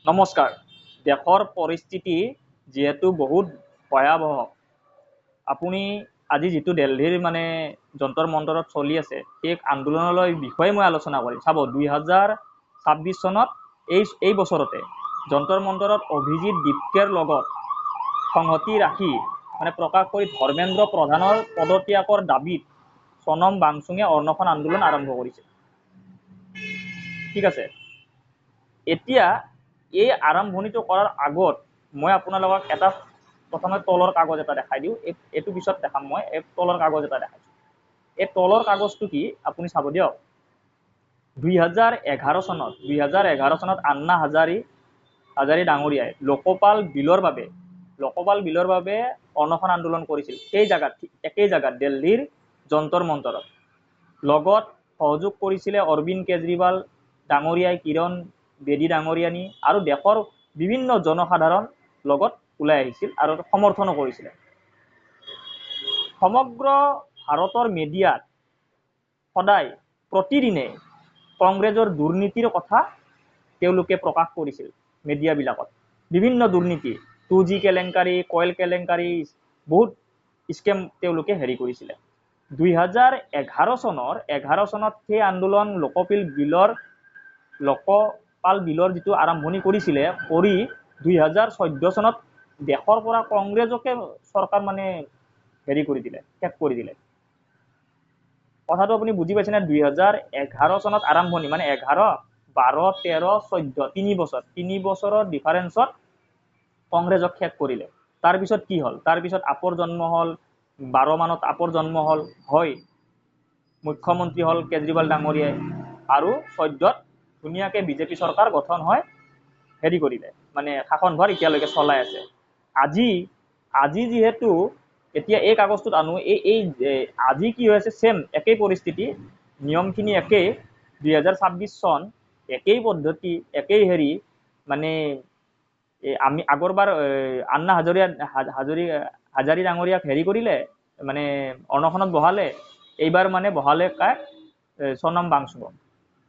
নমস্কাৰ। দেশৰ পৰিস্থিতি যিহেতু বহুত ভয়াৱহ, আপুনি আজি যিটো দেলহিৰ মানে যন্তৰ মন্তৰত চলি আছে, সেই আন্দোলনলৈ বিষয়ে মই আলোচনা কৰিম। চাব, 2026 চনত এই বছৰতে যন্তৰ মন্তৰত অভিজিত দীপকেৰ লগত সংহতি ৰাখি মানে প্ৰকাশ কৰি ধৰ্মেন্দ্ৰ প্ৰধানৰ পদত্যাগৰ দাবীত সোণম বাংচুঙে অনশন আন্দোলন আৰম্ভ কৰিছে। ঠিক আছে, এতিয়া এই আৰম্ভণিটো কৰাৰ আগত মই আপোনালোকক এটা প্ৰথমে তলৰ কাগজ এটা দেখাই দিওঁ। এইটো পিছত দেখাম মই। এই তলৰ কাগজ এটা দেখাইছোঁ। এই তলৰ কাগজটো কি আপুনি চাব দিয়ক। 2011 চনত আন্না হাজাৰী হাজাৰী ডাঙৰীয়াই লোকপাল বিলৰ বাবে অনশন আন্দোলন কৰিছিল। সেই জাগাত, একেই জাগাত, দিল্লীৰ যন্তৰ মন্তৰত। লগত সহযোগ কৰিছিলে অৰবিন্দ কেজৰিৱাল ডাঙৰীয়াই, কিৰণ বেদী ডাঙৰীয়ানী আৰু দেশৰ বিভিন্ন জনসাধাৰণ লগত ওলাই আহিছিল আৰু সমৰ্থনো কৰিছিলে। সমগ্ৰ ভাৰতৰ মিডিয়াত সদায় প্ৰতিদিনে কংগ্ৰেছৰ দুৰ্নীতিৰ কথা তেওঁলোকে প্ৰকাশ কৰিছিল। মিডিয়াবিলাকত বিভিন্ন দুৰ্নীতি, 2G কেলেংকাৰী, কইল কেলেংকাৰী, বহুত স্কেম তেওঁলোকে হেৰি কৰিছিলে। 2011 চনত সেই আন্দোলন লোকপাল বিলৰ যিটো আৰম্ভণি কৰিছিলে, কৰি 2014 চনত দেশৰ পৰা কংগ্ৰেছকে চৰকাৰ মানে হেৰি কৰি দিলে, শেষ কৰি দিলে। কথাটো আপুনি বুজি পাইছেনে? 2011 চনত আৰম্ভণি, মানে 11, 12, 13, 14, 3 বছৰ, 3 বছৰৰ ডিফাৰেঞ্চত কংগ্ৰেছক শেষ কৰিলে। তাৰপিছত কি হ'ল? তাৰপিছত আপৰ জন্ম হ'ল। 12 মানত আপৰ জন্ম হ'ল, হয় মুখ্যমন্ত্ৰী হ'ল কেজৰিৱাল ডাঙৰীয়াই আৰু 14ত ধুনীয়াকৈ বিজেপি চৰকাৰ গঠন হয়, হেৰি কৰিলে, মানে শাসনভাৰ এতিয়ালৈকে চলাই আছে। আজি যিহেতু এতিয়া এই কাগজটোত আনো, এই এই আজি কি হৈ আছে? ছেম একেই পৰিস্থিতি, নিয়মখিনি একেই। 2026 চন, একেই পদ্ধতি, একেই হেৰি। মানে আমি আগৰবাৰ আন্না হাজৰিয়া হাজৰি হাজাৰী ডাঙৰীয়াক হেৰি কৰিলে, মানে অনশনত বহালে। এইবাৰ মানে বহালে কাক? সোণম বাংচুঙক।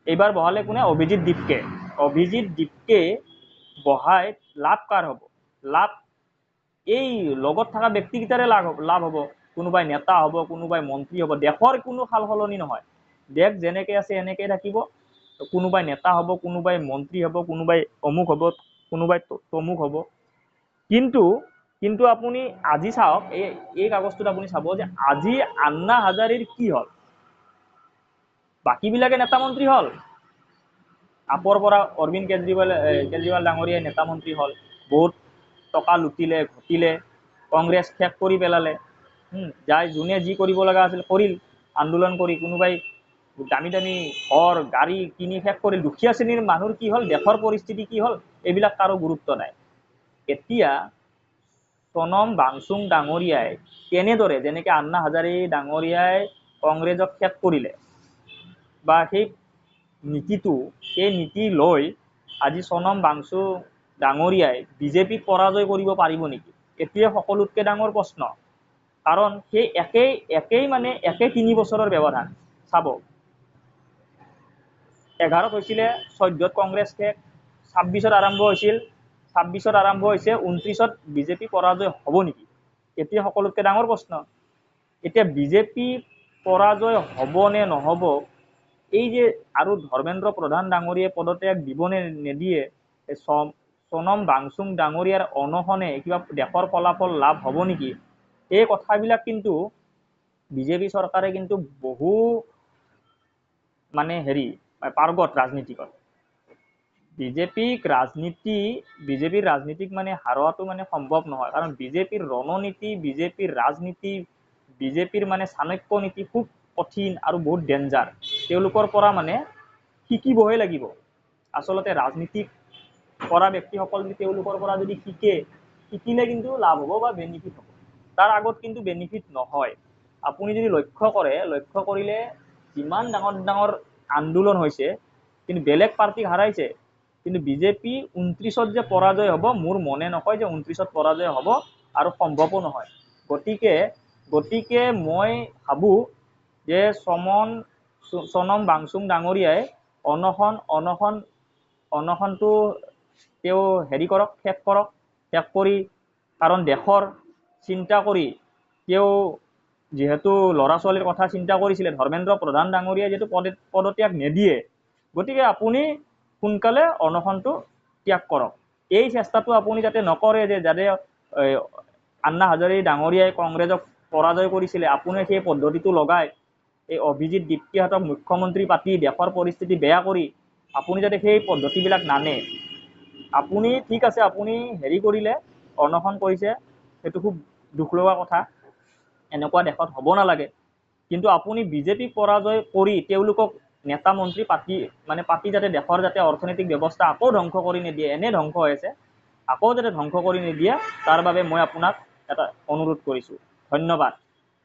এইবাৰ বহালে কোনে? অভিজিত দীপকে। অভিজিত দীপকে বহাই লাভ কাৰ হ'ব? লাভ এই লগত থকা ব্যক্তিকেইটাৰে লাভ হ'ব। কোনোবাই নেতা হ'ব, কোনোবাই মন্ত্ৰী হ'ব। দেশৰ কোনো সাল সলনি নহয়। দেশ যেনেকে আছে এনেকেই থাকিব। কোনোবাই নেতা হ'ব, কোনোবাই মন্ত্ৰী হ'ব, কোনোবাই অমুক হ'ব, কোনোবাই তমুক হ'ব। কিন্তু আপুনি আজি চাওক, এই কাগজটোত আপুনি চাব যে আজি আন্না হাজাৰীৰ কি হ'ল। বাকীবিলাকে নেতা মন্ত্ৰী হ'ল। আপৰ পৰা অৰবিন্দ কেজৰিৱাল ডাঙৰীয়াই নেতা মন্ত্ৰী হ'ল, বহুত টকা লুটিলে, ঘটিলে, কংগ্ৰেছ শেষ কৰি পেলালে। যাই যোনে যি কৰিব লগা আছিল কৰিল। আন্দোলন কৰি কোনোবাই দামী দামী ঘৰ, গাড়ী কিনি শেষ কৰিল। দুখীয়া শ্ৰেণীৰ মানুহৰ কি হ'ল, দেশৰ পৰিস্থিতি কি হ'ল, এইবিলাক কাৰো গুৰুত্ব নাই। এতিয়া সোণম বাংচুং ডাঙৰীয়াই কেনেদৰে, যেনেকে আন্না হাজাৰী ডাঙৰীয়াই কংগ্ৰেছক শেষ কৰিলে বা সেই নীতিটো, সেই নীতি লৈ আজি সোণম বাংচুং ডাঙৰীয়াই বিজেপিক পৰাজয় কৰিব পাৰিব নেকি, এইটোৱে সকলোতকৈ ডাঙৰ প্ৰশ্ন। কাৰণ সেই একেই একেই মানে একেই 3 বছৰৰ ব্যৱধান চাব। 11ত হৈছিলে, 14ত কংগ্ৰেছ শেষ, 26ত আৰম্ভ হৈছিল, 26ত আৰম্ভ হৈছে, 29ত বিজেপি পৰাজয় হ'ব নেকি, এইটোৱে সকলোতকৈ ডাঙৰ প্ৰশ্ন। এতিয়া বিজেপি পৰাজয় হ'ব নে নহ'ব, এই যে আৰু ধৰ্মেন্দ্ৰ প্ৰধান ডাঙৰীয়াই পদত্যাগ দিব নে নিদিয়ে, সোণম বাংচুং ডাঙৰীয়াৰ অনশনে কিবা দেশৰ ফলাফল লাভ হ'ব নেকি, এই কথাবিলাক কিন্তু বিজেপি চৰকাৰে কিন্তু বহু মানে হেৰি পাৰ্গত ৰাজনীতিকত। বিজেপিৰ ৰাজনীতিক মানে হাৰোৱাটো মানে সম্ভৱ নহয়। কাৰণ বিজেপিৰ ৰণনীতি, বিজেপিৰ ৰাজনীতি, বিজেপিৰ মানে চাণক্য নীতি খুব কঠিন আৰু বহুত ডেঞ্জাৰ। তেওঁলোকৰ পৰা মানে শিকিবহে লাগিব। আচলতে ৰাজনীতি কৰা ব্যক্তিসকল যদি তেওঁলোকৰ পৰা যদি শিকে, শিকিলে কিন্তু লাভ হ'ব বা বেনিফিট হ'ব। তাৰ আগত কিন্তু বেনিফিট নহয়। আপুনি যদি লক্ষ্য কৰে, লক্ষ্য কৰিলে যিমান ডাঙৰ ডাঙৰ আন্দোলন হৈছে, কিন্তু বেলেগ পাৰ্টীক হাৰাইছে। কিন্তু বিজেপি 29ত যে পৰাজয় হ'ব, মোৰ মনে নকয় যে 29ত পৰাজয় হ'ব আৰু সম্ভৱো নহয়। গতিকে মই ভাবোঁ যে সোণম বাংচুং ডাঙৰীয়াই অনশনটো তেওঁ হেৰি কৰক, শেষ কৰক। শেষ কৰি, কাৰণ দেশৰ চিন্তা কৰি তেওঁ যিহেতু ল'ৰা ছোৱালীৰ কথা চিন্তা কৰিছিলে, ধৰ্মেন্দ্ৰ প্ৰধান ডাঙৰীয়াই যিহেতু পদত্যাগ নিদিয়ে, গতিকে আপুনি সোনকালে অনশনটো ত্যাগ কৰক। এই চেষ্টাটো আপুনি যাতে নকৰে যে যাতে আন্না হাজাৰে ডাঙৰীয়াই কংগ্ৰেছক পৰাজয় কৰিছিলে, আপুনি সেই পদ্ধতিটো লগাই এই অভিজিত দীপ্তিহঁতক মুখ্যমন্ত্ৰী পাতি দেশৰ পৰিস্থিতি বেয়া কৰি আপুনি যাতে সেই পদ্ধতিবিলাক নানে। আপুনি ঠিক আছে, আপুনি হেৰি কৰিলে, অনশন কৰিছে, সেইটো খুব দুখ লগা কথা, এনেকুৱা দেশত হ'ব নালাগে। কিন্তু আপুনি বিজেপিক পৰাজয় কৰি তেওঁলোকক নেতা মন্ত্ৰী পাতি, মানে পাতি যাতে দেশৰ যাতে অৰ্থনৈতিক ব্যৱস্থা আকৌ ধ্বংস কৰি নিদিয়ে, এনে ধ্বংস হৈ আছে, আকৌ যাতে ধ্বংস কৰি নিদিয়ে, তাৰ বাবে মই আপোনাক এটা অনুৰোধ কৰিছোঁ। ধন্যবাদ।